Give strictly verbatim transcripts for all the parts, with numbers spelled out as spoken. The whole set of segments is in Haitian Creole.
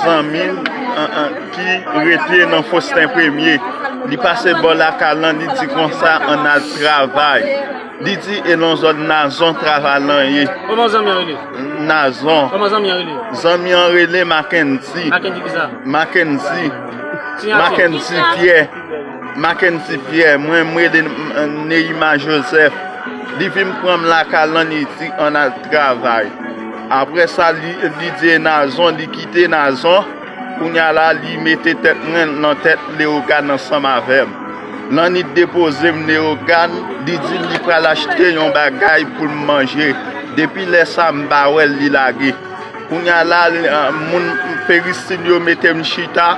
Zanmi m, an, an, ki rete nan Fosten Premye. Li pase bò lakay lan, li di konsa, ann al travay. Li di e nan zòn Nazon travay lan ye. Kòman zanmi an rele? Nazon. Kòman zanmi an rele? Zanmi an rele Mackendy. Mackendy ki sa? Mackendy. Ti Nazon. Mackendy Pierre. Mackendy Pierre. Mwen, mwen rele Neima Joseph. Li vin pran m lakay lan, li di ann al travay. Apre sa, li, li di e Nazon, li kite Nazon. Kounye a la, li mete tèt mwen nan tèt Leyogàn ansanm avè m. Lanit depoze m Leyogàn, li di li pral achte yon bagay pou m manje. Depi lè sa, m pa wè l, li lage. Kounye a la, moun Peristil yo mete m chita,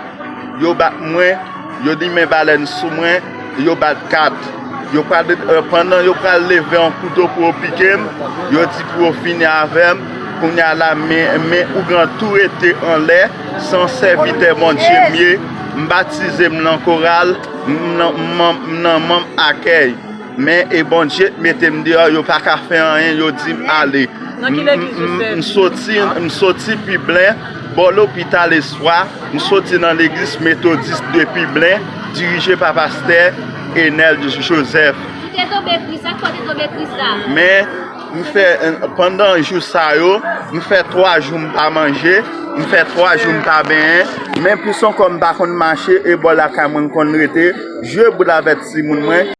yo bat mwen, yo limen balèn sou mwen, yo bat kat. Yo pral, pandan yo pral leve yon kouto pou yo pike m, yo di pou yo fini avè m. Kounye a la, men, men ougan tou rete anlè, se yon sèvitè Bondye m ye, m batize m nan koral, m nan, m nan, m nan manm akèy. Men e Bondye t mete m deyò, yo pa ka fè anyen, yo di m ale. Nan ki legliz ou sèvi? M soti, m soti Piblen, bò lopital Espwa, m soti nan legliz Metodis de Piblen, dirije pa pastè Enèl Joseph. Ou te tonbe kri, sa k fè w te tonbe kri sa? Men, m fè, pandan jou sa yo, m fè twa jou m pa manje, m fè twa jou m pa benyen, men plis ankò m pa konn mache, e bò lakay mwen m konn rete, jwe boul avèk timoun mwen.